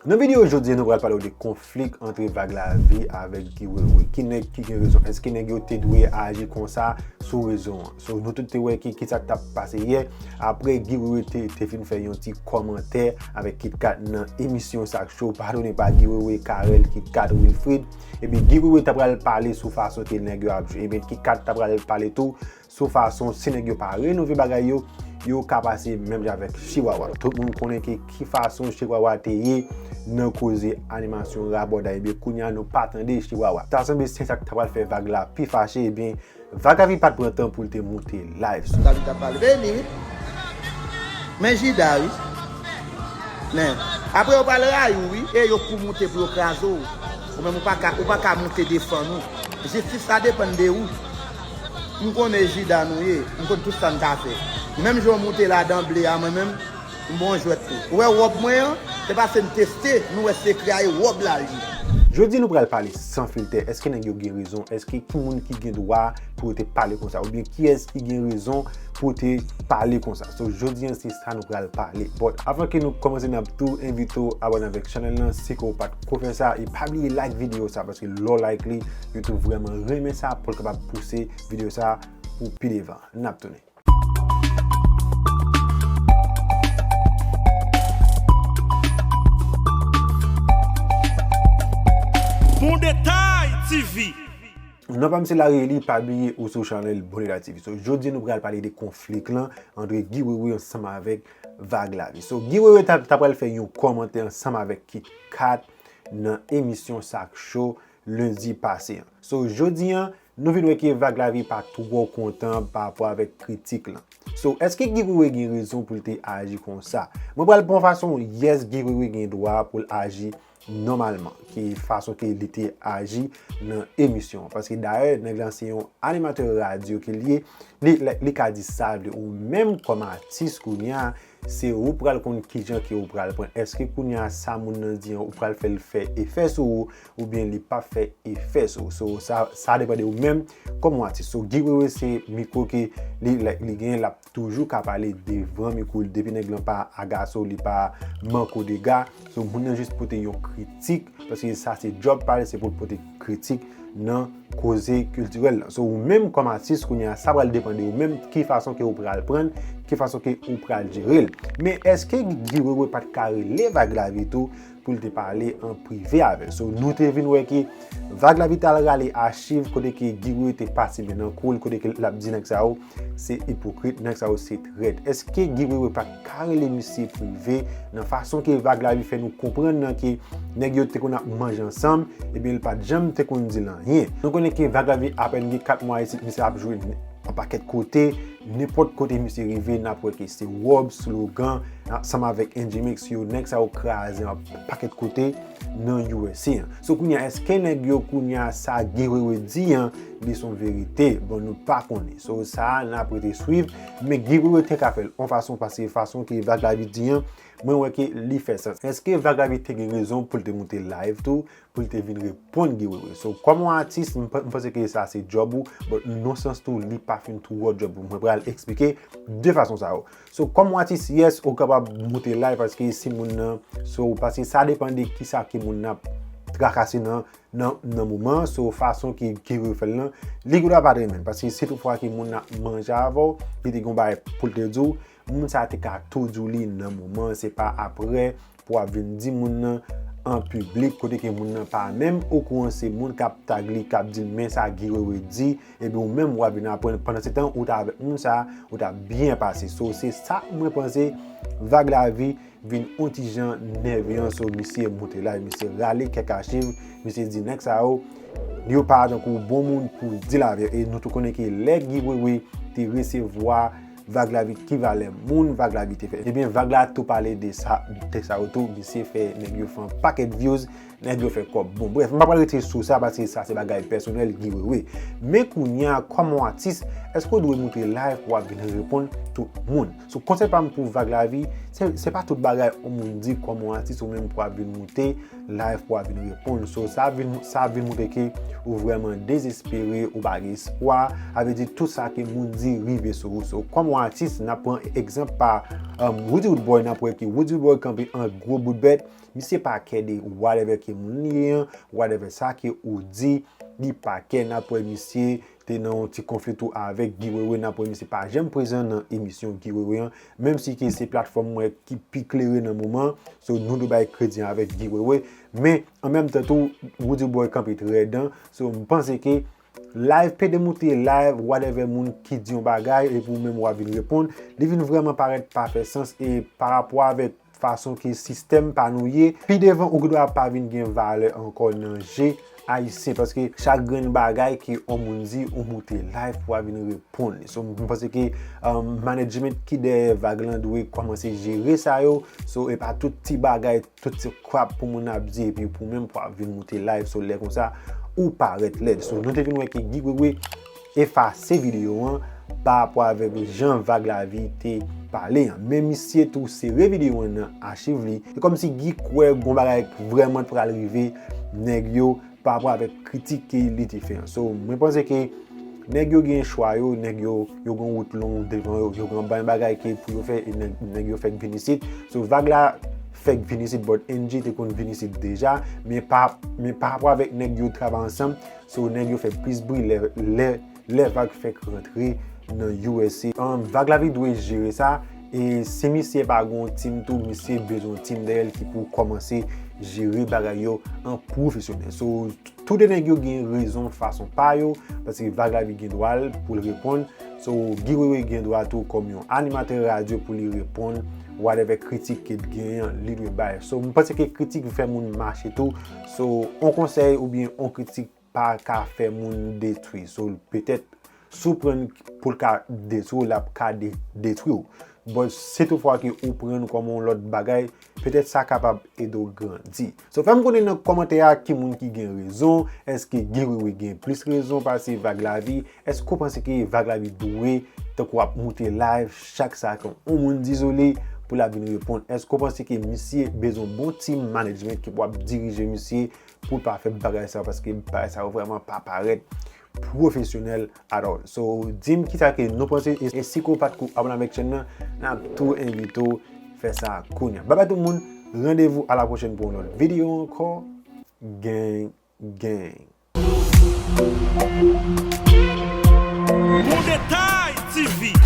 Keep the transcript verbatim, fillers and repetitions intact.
Nan videyo jodi a, nou pral pale w de konflik antre Vag Lavi avèk Guy Wewe. Ki nèg ki gen rezon? Èske nèg yo te dwe aji konsa sou rezo an? So, nou tout te wè ki, ki sa k t ap pase yè. Apre Guy Wewe te, te fin fè yon ti kòmantè avèk Kit Kat nan emisyon Sak Show, padone pa Guy Wewe, Carel, Kit Kat, Wilfrid. Epi Guy Wewe ta pral pale sou fason ke nèg yo ap jwe. Epi Kit Kat ta pral pale tou sou fason si nèg yo pa renove bagay yo, yo ka pase menm jan avèk Chiwawa. Tout moun konnen ke ki fason Chiwawa te ye nan koze animasyon rabòday, ebyen kounye a nou pa tande Chiwawa. Ta sanble se sa k ta pral fè Vag la pi fache, ebyen Vag Lavi pa t pran tan pou l te moute live sou. Sa li t ap pale. Vini, wi. Men Jida, wi. Men, apre yo pral rayi w, wi. E yo kou moute pou yo kraze w. Ou menm ou pa ka, ou pa ka moute defann ou. Jistis la depann de ou. M konnen Jida nou ye. M konn tout sa n ka fè. Menm jan w moute la danble a, mwen menm, m bon jwèt tou. Ou wè wòb mwen an, se paske m teste, nou wè sekrè a e wòb la l ye. Jodi nou pral pale san filtè. Èske nèg yo gen rezon? Èske ki moun ki gen dwa pou yo te pale konsa? Oubyen kiyès ki gen rezon pou yo te pale konsa? So, jodi an, se sa nou pral pale. But, avan ke nou kòmanse, n ap tou envite w abòne avèk chanèl lan, si ke w pa t ko fè sa, e pa bliye like videyo sa, paske lè w like li, YouTube vrèman renmen sa, pou l kapab pouse videyo sa pou pi devan. N ap tounen. Bon Detay T V. Non pa m se Larry Eli, pa bliye ou sou chanèl Bon Detay T V. So, jodi nou pral pale de konflik lan antre Guy Wewe ansanm avèk Vag Lavi. So, Guy Wewe ta, ta pral fè yon kòmantè ansanm avèk Kit Kat nan emisyon Sak Show lendi pase an. So, jodi an, nou vin wè ke Vag Lavi pa twò kontan pa rapò avèk kritik lan. So, èske Guy Wewe gen rezon pou l te aji konsa? Mwen pral pran fason, yes, Guy Wewe gen dwa pou l aji nòmalman, ki fason ke li te aji nan emisyon an. Paske dayè, nèg lan se yon animatè radyo ke l ye, li, li, li ka di sa l vle. Ou menm kòm atis kounye a, se ou pral konn kijan ke ou pral pran. Èske kounye a sa moun nan di an, ou pral fè l fè efè sou ou, oubyen li p ap fè efè sou ou? So, sa, sa depann de ou menm kòm yon atis. So, Guy Wewe se mikwo ke li, li, li genyen, l ap toujou ka pale devan mikwo l. Depi nèg lan pa agase w, li pa manke w dega. So, moun nan jis pote yon kritik, paske sa se djòb pa l, se pou l pote kritik nan koze kiltirèl lan. So, ou menm kòm atis, kounye a, sa pral depann de ou menm, ki fason ke ou pral pran l, ki fason ke ou pral jere l. Men èske Guy Wewe pa t ka rele Vag Lavi tou pou l te pale an prive avè l? So, nou te vin wè ke Vag Lavi t al rale achiv kote ke Guy Wewe te pase men nan kou l, kote ke l ap di nèg sa yo se ipokrit, nèg sa yo se trèt. Èske Guy Wewe pa t ka rele misye prive nan fason ke Vag Lavi fè nou konprann nan ke nèg yo te konn ap manje ansanm, ebyen l pa t janm te konn di l anyen. Nou konnen ke Vag Lavi apèn gen kat mwa isit, misye ap jwe yon pakèt kote, nenpòt kote misye rive, n ap wè ke se wòb, slogan, ansanm avèk N G Mix yo, nèg sa yo kraze yon pakèt kote nan U S A an. So kounye a, èske nèg yo kounye a sa Guy Wewe di an, li se yon verite? Bon, nou pa konnen. So sa a, n ap rete swiv, men Guy Wewe te ka fè l yon fason, paske fason ke Vag Lavi di an, mwen wè ke li fè sans. Èske Vag Lavi te gen rezon pou l te moute live tou, pou l te vin reponn Guy Wewe? So, kòm yon atis, m pa, m panse ke sa se djòb ou, but nan sans tou, li pa fin twò djòb ou. Mwen pral eksplike de fason sa yo. So, kòm yon atis, yes, ou kapab moute live paske si moun nan, so, paske sa depann de kisa ke moun nan ap trakase nan, nan, nan moman. So, fason ke Guy Wewe fè l lan, li gen dwa pa t renmen l, paske si toutfwa ke moun nan ap manje avè w, li te gen yon bagay pou l te di w, moun sa a te ka tou di w li nan moman, se pa apre pou w ap vin di moun nan an piblik, kote ke moun nan pa menm okouran, se moun k ap tag li, k ap di l, men sa Guy Wewe di, epi ou menm w ap vin aprann, pandan se tan ou t avèk moun sa a, ou t ap byen pase. So, se sa mwen panse, Vag Lavi vin yon ti jan nève an. So, misye moute live, misye rale kèk achiv, misye di nèg sa yo, yo pa tankou bon moun pou di laverite. E nou tou konnen ke lè Guy Wewe te resevwa Vag Lavi, ki valè moun Vag Lavi te fè. Ebyen, Vag la tou pale de sa, de sa yo tou, misye fè nèg yo fè yon pakèt views, nèg yo fè kòb. Bon, brèf, m pa pral rete sou sa, paske sa se bagay pèsonèl Guy Wewe. Men kounye a, kòm yon atis, èske w dwe moute live pou w ap vin reponn tout moun? So, konsèy pa m pou Vag Lavi, se, se pa tout bagay yon moun di kòm yon atis ou menm pou w ap vin moute live pou w ap vin reponn. So, sa vin, sa vin montre ke ou vrèman dezespere, ou pa gen espwa. Sa vle di tout sa ke moun di rive sou ou. So, kòm atis, n ap pran egzanp pa, um, Roody Roodboy, n ap wè ke Roody Roodboy kanpe an gwo bout bèt, misye pa kè de whatever ke moun li ye an, whatever sa ke ou di, li pa kè, n ap wè misye te nan yon ti konfli tou avèk Guy Wewe, n ap wè misye pa janm prezan nan emisyon Guy Wewe an, menm si ke se platfòm mwen ki pi klere nan moman, so nou dwe bay kredi avèk Guy Wewe, men an menm tan tou, Roody Roodboy kanpe trè dan, so m panse ke live, pede moute live, whatever moun ki di yon bagay, epi ou menm w ap vin reponn, li vin vrèman parèt pa fè sans, e pa rapò avèk fason ke sistèm pa nou ye, pi devan ou gendwa pa vin gen valè ankò nan je ayisyen, paske chak grenn bagay ke yon moun di, ou moute live pou w ap vin reponn li. So, m panse ke, um, management ki dèyè vag lan dwe kòmanse jere sa yo. So, e pa tout ti bagay, tout ti crap pou moun ap di, epi pou menm pou ap vin moute live. So, lè konsa, ou parèt lèd. So, nou te vin wè ke Guy Wewe efase videyo an pa rapò avèk jan Vag Lavi te pale an. Men misye tou sere videyo an nan achiv li. E kòmsi Guy kwè gon bagay vrèman t pral rive nèg yo pa rapò avèk kritik ke li te fè an. So, mwen panse ke nèg yo gen chwa yo, nèg yo, yo gen wout long devan yo, yo gen anpil bagay ke pou yo fè, e nèg, nèg yo fèk vin isit. So, Vag la fèk vin isit, but N J te konn vin isit deja, men pa, men pa rapò avèk nèg yo travay ansanm, so nèg yo fè plis bri lè, lè, lè Vag fèk rantre nan U S A. Um, Vag Lavi dwe jere sa, e si misye pa gen yon team tou, misye bezwen yon team dèyè l ki pou kòmanse jere bagay yo an pwofesyonèl. So, tou de nèg yo gen rezon fason pa yo, paske Vag Lavi gen dwa l pou l reponn. So, Guy Wewe gen dwa tou kòm yon animatè radyo pou li reponn whatever kritik ke l genyen an, li dwe bay. So, m panse ke kritik fè moun mache tou. So, on konsèy oubyen on kritik pa ka fè moun detwi. So, petèt, si w pran l pou l ka detwi w, l ap ka de-, detwi w. But si toutfwa ke ou pran l kòm yon lòt bagay, petèt sa kapab ede w grandi. So, fè m konnen nan kòmantè a ki moun ki gen rezon, èske Guy Wewe gen plis rezon pase Vag Lavi? Èske w panse ke Vag Lavi dwe, tankou ap moute live, chak sa ke yon moun dizole pou l ap vin reponn? Èske w panse ke misye bezwen bon team management ki pou ap dirije misye pou l pa fè bagay sa yo, paske bagay sa yo vrèman pa parèt pwofesyonèl at all. So, di m kisa ke nou panse, e, e si ke w pa t ko abòne avèk chèn nan, n ap tou envite w fè sa kounye a. Babay tout moun, randevou a la pwochèn pou yon lòt videyo ankò. Gang, gang. Bon Detay T V.